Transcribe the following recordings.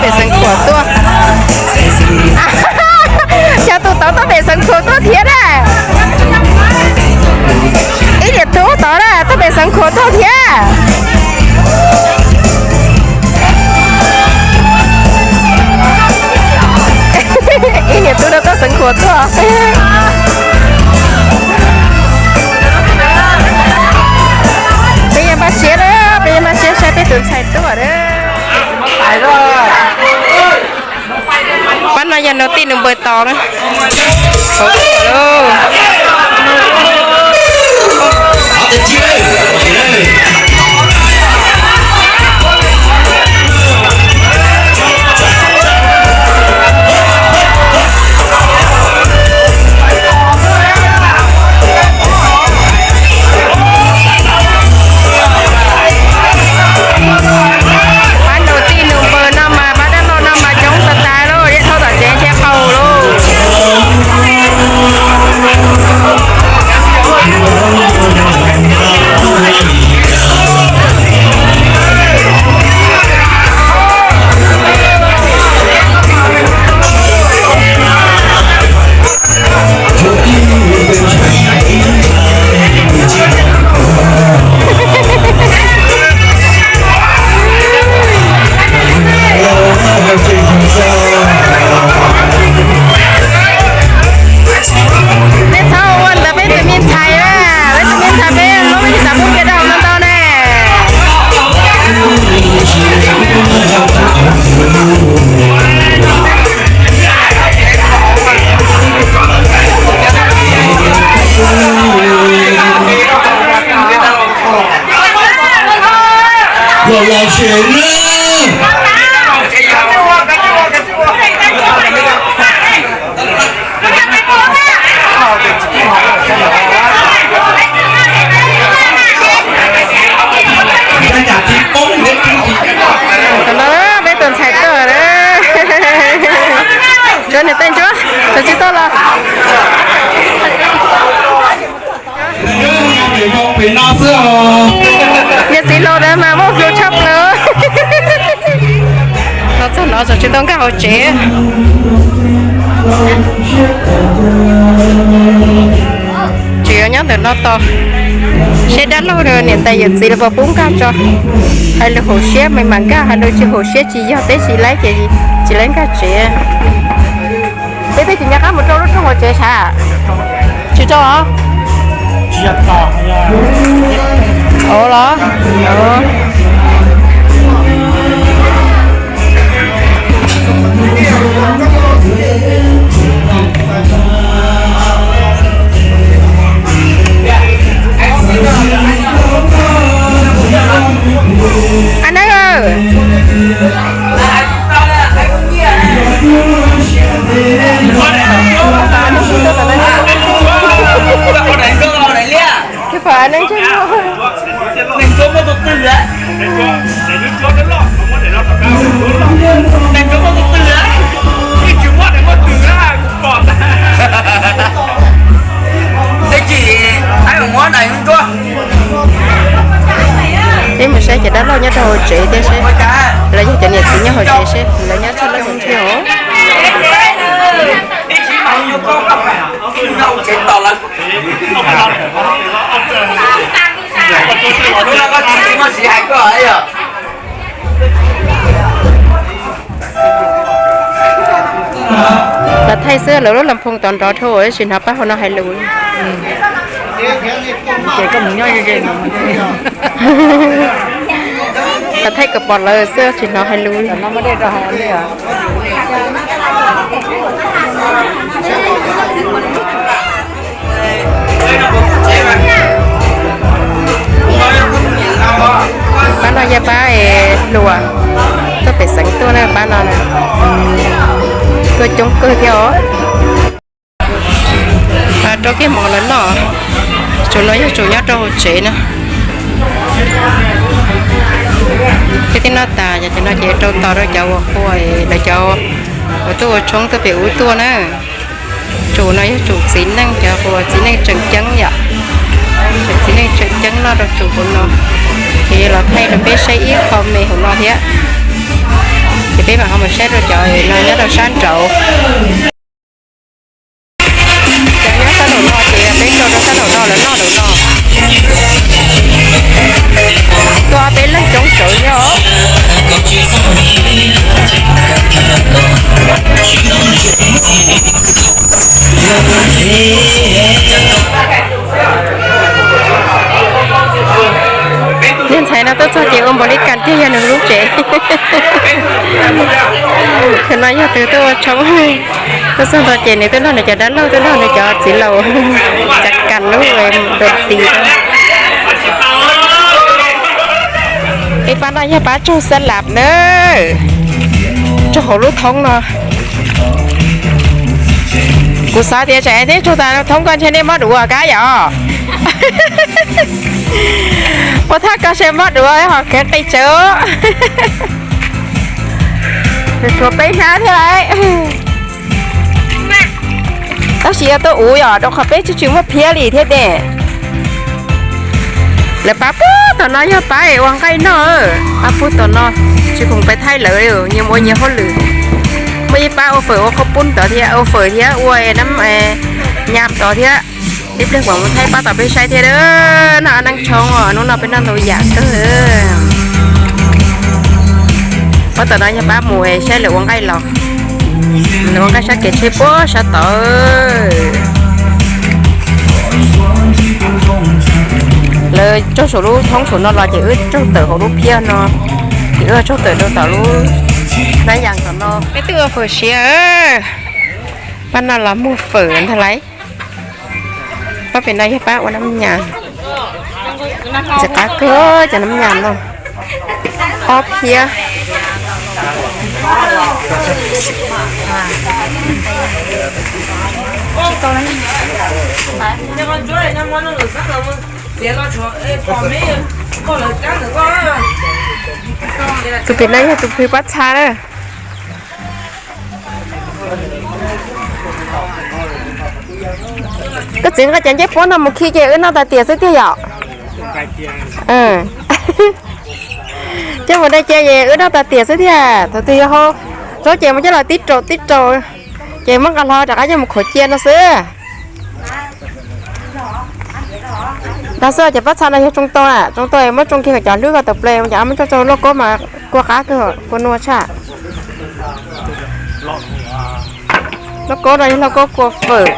Pem Xeev Khuam tuaj. Cov tus tod tuaj pem Xeev Khuam tuaj thiab na. Ib niam tub tod na tuaj pem Xeev Khuam tuaj thiab. Ib niam tub no tuaj Xeev Khuam tuaj. Peb yeej npaj siab na, peb yeej npaj siab saib peb tus ntxhais tuaj na. Pab no yog nus tij nus npawg tos na. Pab nus tij nus npawg no mas pab dab laug no mas coob tas tas lauj, yeej thauj tom tsev ntshe qaug lauj. Peb txhob ua ntawd, peb tus me ntxhais, peb tus me ntxhais peb muab peb tsis xav pub kiag rau hauv no ntau ne. Los los tsev na. Tam no peb tus ntxhais tuaj lawm. Ntsuab niam tej, Ntsuab, tsis tau los. Yawm txiv laus ntawd mas muaj hlub tshaj plaws. Los txog no tseem tsis tau nkag hauv tsev. Tseem yuav nyob ntawm no tos seb dab laug niam tais yawm txiv lawv puas pub nkag tso. Hais lus haum siab mas mam nkag, hais lus tsis haum siab tsis yog teb tsis laib ces tsis laib nkag tsev. Peb twb tsis nco qab mus rau lub rooj hauv tsev sav. Tsis rau os. Ov los. Ab nab, Peb mus saib cov dab laug nyob rau hauv tsev thiab seb, los yog cov niam txiv nyob hauv tsev seb lawv nyob txog leej twg thiab os. Lawv thaij xwb, lawv lub las phoos tod nrov dhau, tsis hnov pab hauv no hais lus. Lawv thaij kom pom lawv xwb, tsis hnov hais lus li. Pab no yog pab hluas tuaj pem xeev tuaj na, pab no na, tuaj coob kawg thiab os. Rau kiag mov lawv noj. Tsum no yog tsum nyob rau hauv tsev na. Peb twb noj tas, cov no ces rau tos rau cov uas qua, lawv cov uas tuaj ua tshoob tuaj pem ub tuaj na. Tsum no yog tsum txiv neej, cov uas txiv neej tseem ceeb yom. Cov txiv neej tseem ceeb noj rau tsum hauv no. Ces los thaij rau peb saib ib qho me hauv no thiab. Ces Peb mam ho mus saib rau cov no nyob rau sab nraud. Cov nyob sab nraum no ces peb tso rau sab nraum no lawv noj nraum no. Tuaj peb leeg coob tsawv nyob. Niag ntxhais no tuaj txog ces ua npaum li cas tiag yog nws lub tsev. Tus no yog tus tuaj ua tshoob. Tuaj txog ntua ces nws tuaj nrog nws cov dab laug, tuaj nrog nws cov txiv laus cav kas lub npes tis. Ib pab no yog pab tsaug xab lab na, tsaug hauv lub thoob no. Kuv xav tias tsam teb tsaug tas thoob ko ntshe nej mob duav kab yom. Ua thaj ko ntshe mob duav ho kheev qis tsawv. Tshuav peb hnab thiab lauj. Tab sis yog tuaj uv yom, rau qhov peb tsis tsis muaj phiab li thiab ne. Lawv pab puag tom no yog pab ua nqaij noj, pab puag tom no, tsis khoom pais thaij lawv, nyias ua nyias hauj lwm. Muaj ib pab ua fawm ua qhaub poob tod thiab, ua fawm thiab ua nab nyam tod thiab. Ib pliag kuv mus thaij pab tom peb saib thiab. Noj neej tshoob os, hnub no peb noj ntau yam kawg. Pab tom no yog pab mus saib lawv ua nqaij los, lawv ua nqaij sab kev tsheb puag sab tod. Lawv tsaug saum lub thoob saum no los ces wb tsaug tawm hauv lub phiab no, ces wb tsaug tawm rau tom lub hnab yas tom no. Peb twb ua fawm siav, pab no los muag fawm ntag lauj. Pab pem no yog pab ua nab nyas, ntxim qab kawg cov nab nyas no. Ob phiab. Tus pem no yog tus pw pab txha na. Koj txiv nqa cov ncej puab no mus khi ces wb noj tas tiam xwb tiag yom. Coj mus dai cia es wb noj tas tiam xwb tiag. Thaum twg yog hau zaub ces mus coj los tib rau tib rau, ces muab nqa hlo rov qab coj mus khuam cia no xwb. Dag xwb, cov pab txha no yog tsoo tau na, tsoo tau muab tsoo kiag kom cov hlwb ko tawm plaws, cov muab tsoo tsoo lauj kaub mas kua qab kawg, kua nua tshaj. Lauj kaub no yog lauj kaub kua fawm.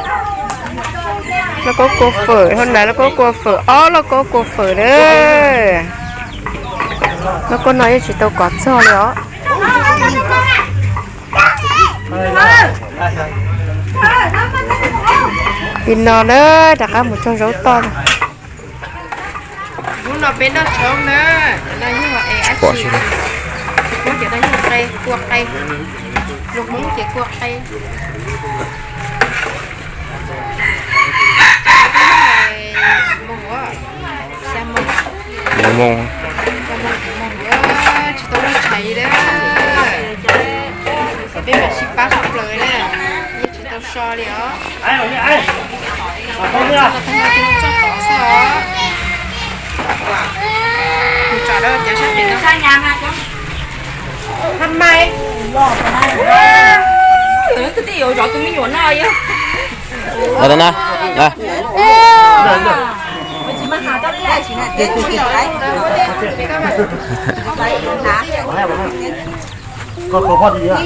Lauj kaub kua fawm, hauv na lauj kaub kua fawm, ob lauj kaub kua fawm na. Lauj kaub no yeej tsis tau kov txog li os. Li no na, rov qab mus tsaug zaub toj. Hnub no peb noj tshoob na, cov no yog es ab tsi, Hmoob ces no yog qe, kua qe, lus Hmoob ces kua qe. Moog, xya moog, xya moog, tsis tau lub tshais li. Peb mam sib pab sib plaws na, yeej tsis tau so li os. Txog tod xwb os. Mus tsom rau cov sab pem no. Rau hom, rau hom na.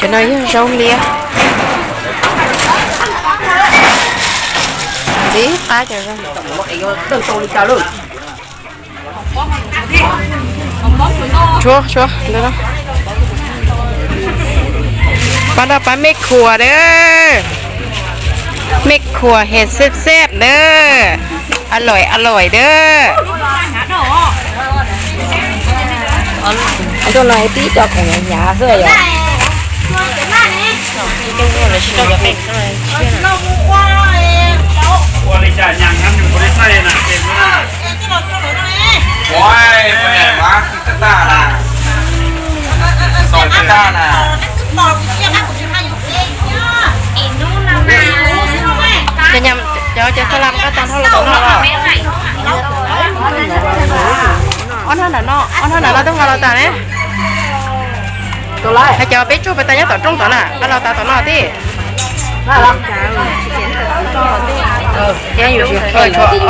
Cov no yog zaub liab. Ntxim qab cov zaub. Tshuav, tshuav, pab no pab mej khuam dawb, mej khuam hes xeb xeb dawb, a loim a loim dawb. Rau no tib co khoom hnyav xwb yom. Cov, cov xa las koj tag nrho los tom no los? Ob hnab nram no, ob hnab nram no twb nqa los tas ne. Hais cov peb tsuag pas tas nyob tom rooj tod na, nqa los tas tom no thiab.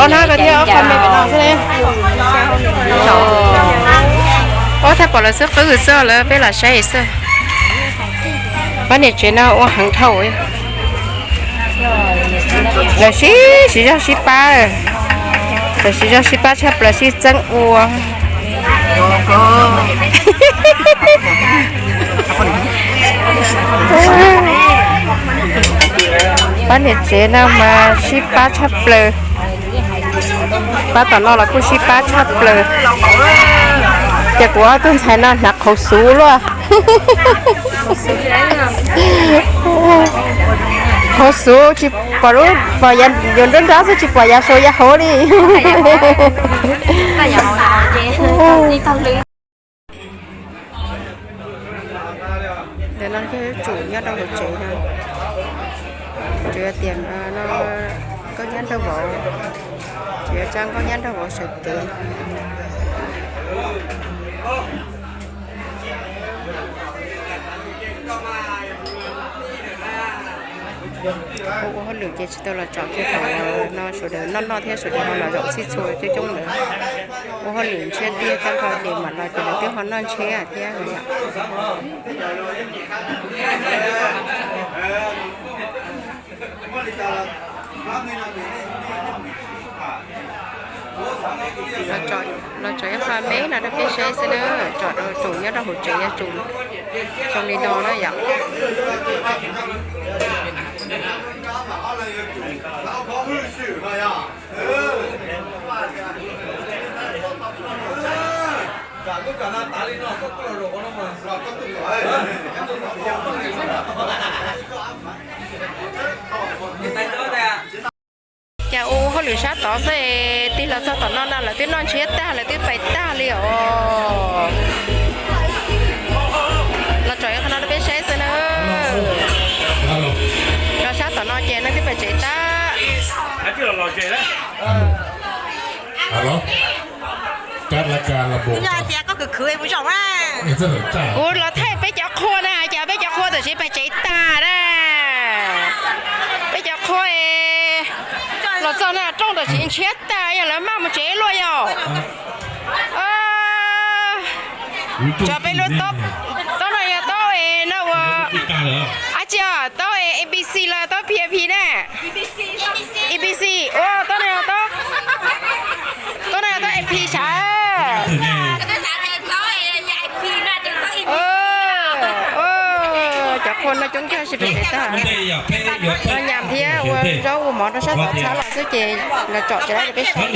Ob hnab ko thiab ob qho me pem no xwb ne. Ob thaj pom lawv xwb qwb xwb lawv peb los saib xwb. Pab niam tsev no ua heev dhau. Lawv sib, sib zog sib pab, lawv sib zog sib pab tshaj plaws sib txeeb ua. Pab niam tsev no mas sib pab tshaj plaws. Pab tom no los kuj sib pab tshaj plaws. Ces kuv ob tug ntxhais no hnav qhauv xuv luaj. Qhauv xuv tsis pom lub, pom yav yuav nruab nrab xwb tsis pom yav saud yav hauv li. Ntawm no yog tsum nyob rau hauv tsev no. Tsuas yog tias no nkauj nyab nraug vauv, tsuas yog tsab nkauj nyab nraug vauv sawv kev. Ua, ua hauj lwm ces tsis tau los tsom kiag thaum no sawv daws noj noj thiab sawv daws ho los zaum txhij txhua coob coob lawm. Ua hauj lwm ntshiab tiag tag nrho ces mam los ces lawv twb ho noj ntshiab thiab. Los tsom ib qho me no rau peb saib xwb na, tsom rau tsum nyob rau hauv tsev yog tsum zoo li no na yom. Cas ua hauj lwm sab tod xwb, tig los txog tom no na lawv twb noj ntshiab tag lawv twb pais tag li os. Los tsom ib qho no rau peb saib xwb na. Los sab tom no ces neeg twb pais tsev tag. Kuv los thaij peb cov qhua na, cas peb cov qhua tam sim pais tsev tag na. Peb cov qhua los txog na rooj tam sim ntshiab tag yog lawv maj mus tsev luaj yog. Tso peb lub taub, taub no yog taub no ua, ab tsi, taub A B C los taub P I P na. A B C, ua taub no yog taub, taub no yog taub A P sav. Cov qhua no coob kawg sib pes tsev tag. Noj nyam thiab ua zaub ua mov rau sab tod txhab los xwb ces los tsom tsev rau peb saib.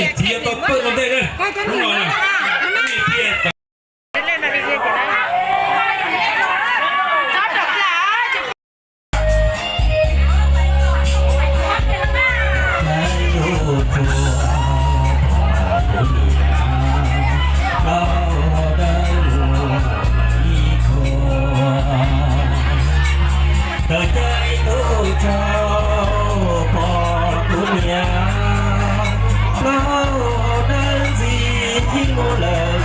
Tawm caij ntuj tsaus pom kuv niam plaub dawb ntxi ib mus lawm.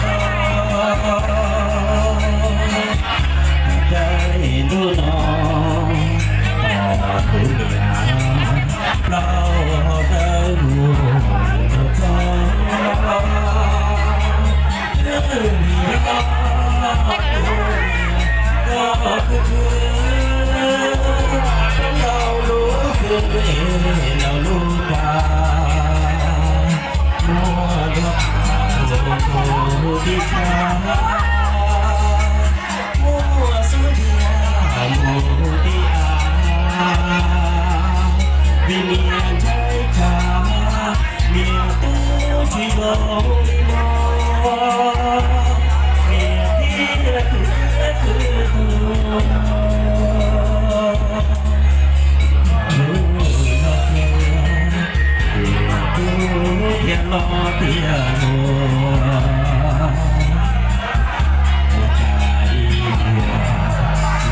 Tawm caij ntuj no pom kuv niam plaub dawb mus rau txog. Tim tshav muaj xub ntiag mus tim av, vim niam ntshai tsam niam tub tsis zoo li no, niam thiaj khwv khwv tuag. Hnub no thiaj, hnub no thiaj los tiag los, ua cas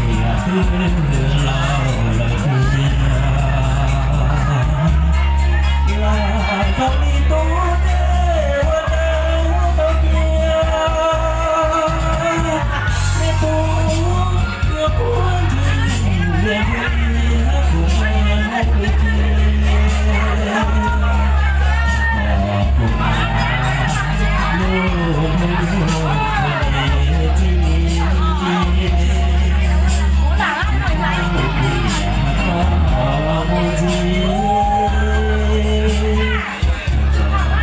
ib pliag niam twb laus lawm tiag. Lam zoo li tub dej ua tau tau cia, me tub ua puag ntsis niam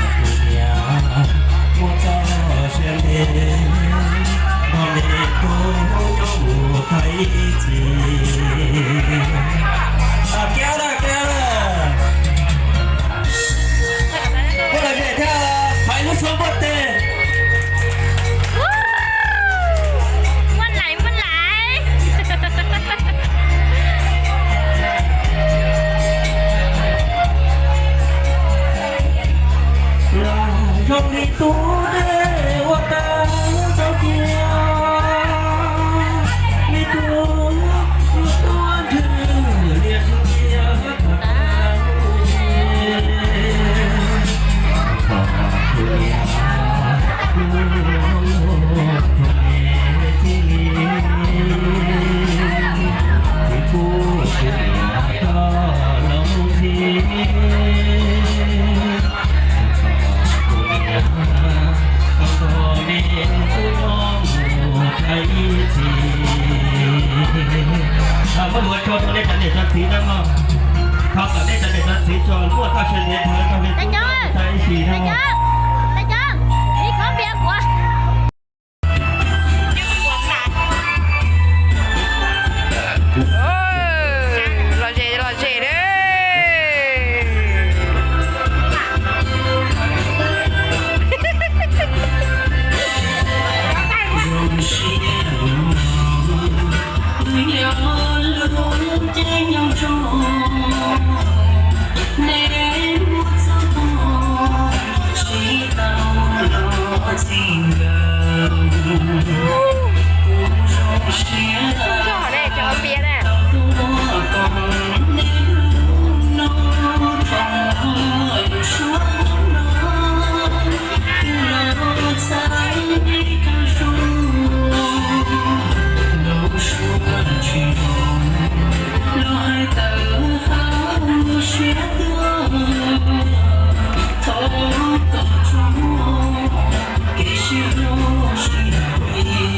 thiab kuv ua li cia. Kiag lawm, kiag lawm. Muaj lom zem thiab, thaiv lub suab npuaj tes. Muaj laiv, muaj laiv. Lam zoo li tub dej ua tau tau cia, li tub ua puag ntsis niam thiab kuv ua li cia. Muab lus ua tsaug rau nej cov niam cov txiv na mog. Thov kom nej cov niam cov txiv tsuas muaj txoj sia ntev dhawv rau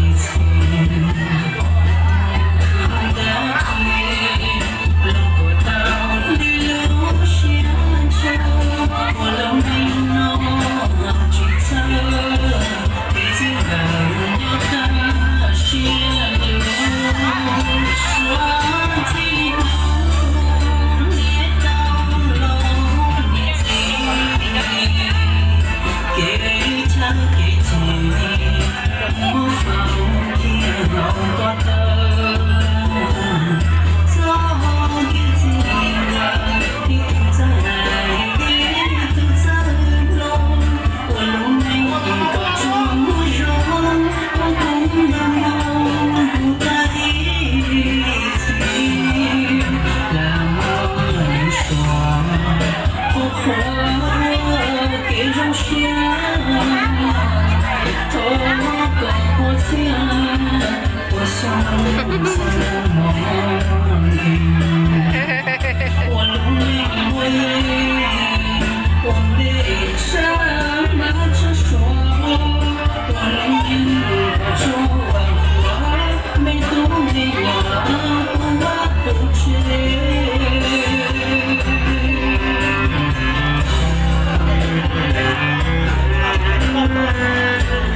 ib sim na mog. Lom zem, lom zem na.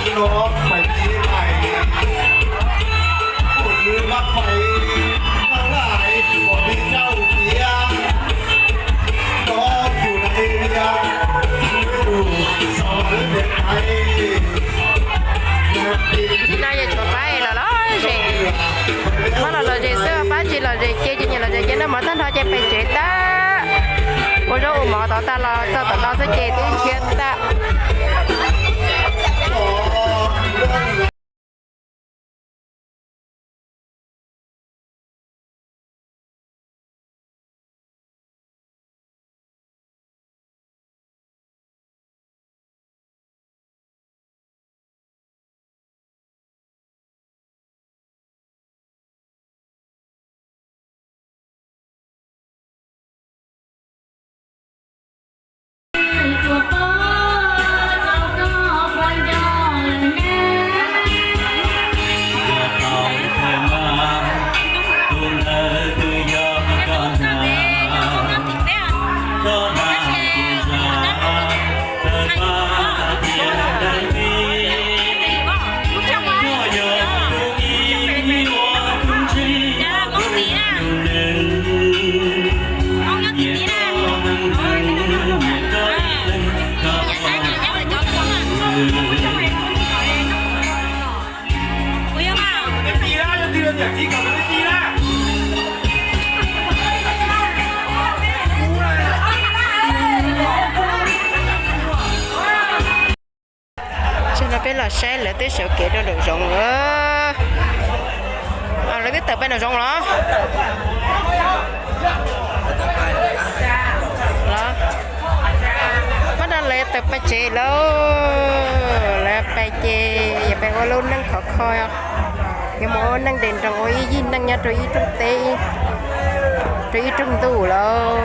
Nim no yog tshuav pab los lom zem, pab los lom zem xwb, pab tsis lom zem ces tsis nyiam lom zem ces noj mov tag nrho ces pem tsev tag. Ua zaub ua mov tod tag los txog tom no xwb ces twb nrhiav tag. Tsam no peb los saib lawv twb sawv kev rau nraum zoov lawm. Lawv twb tawm peb nraum zoov los? Los, pab no lawv tawm peb tsev lawm. Lawv peb ces yog peb ua lub neej khov kho, yuav mus ua neej nres nroos ua ib yig neej nyob rau ib rooj teb, rau ib rooj ntuj lawm.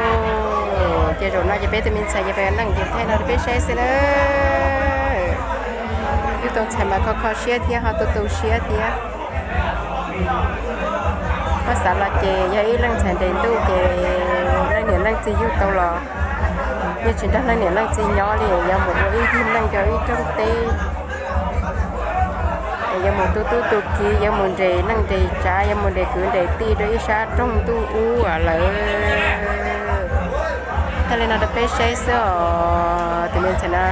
Ces zaum no ces peb tus me ntxhais ces peb ua neej ces thaij no rau peb saib xwb na. Yug tau ntxhais mas kho kho siab thiab ho tu tu siab thiab. Muab xav los ces yog ib leej ntxhais nres ntuj ces leej niam leej txiv yug tau los yeej tsis nrog leej niam leej txiv nyob li, yuav mus ua ib yig neej rau ib rooj teb, es yuav mus tu tub tu kiv, yuav mus nres neej nres tsav, yuav mus nres kwv nres tij rau ib sab rooj ntuj ub lawm. Thaij li no rau peb saib xwb os. Tus me ntxhais no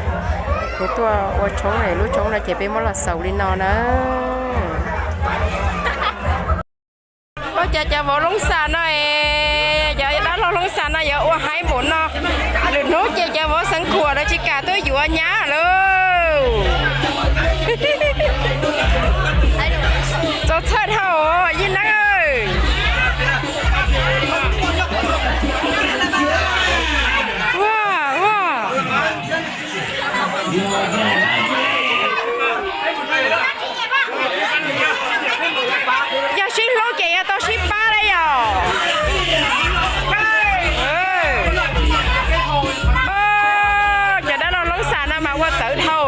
kuv tuaj ua tshoob es lub tshoob no ces peb muab los xaus li no na. Ua cas cov vauv Loob Xas no es, cov dab laug Loob Xas no yuav ua haib npaum no. Lwm hnub ces cov vauv Xeev Khuam lawv tsis kam tuaj yuav nyab lawm. Txaus txhawj dhau yij neeb. Ua, ua. Yog sib hlub ces yuav tau sib pab li yom. Cov dab laug Loob Xas no mas ua txawv dhau.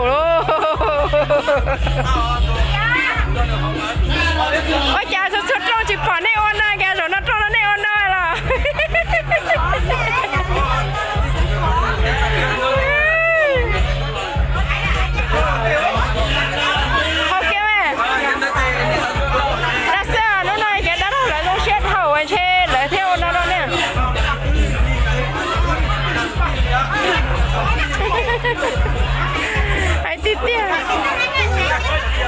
Ua cas txhua txhua rooj tsis pom nej ua no, cas zaum no rooj no nej ua no los? Hau kiag, dab xwb, hnub no ces dab laug lawv zoo siab dhau ntshe lawv thiaj ua no rau nej. Hais tiag tiag.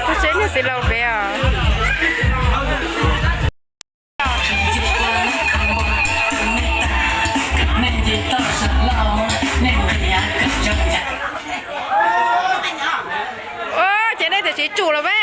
Kuv tsev niag txiv laus pem os. Ces nej tsis tsum los mas.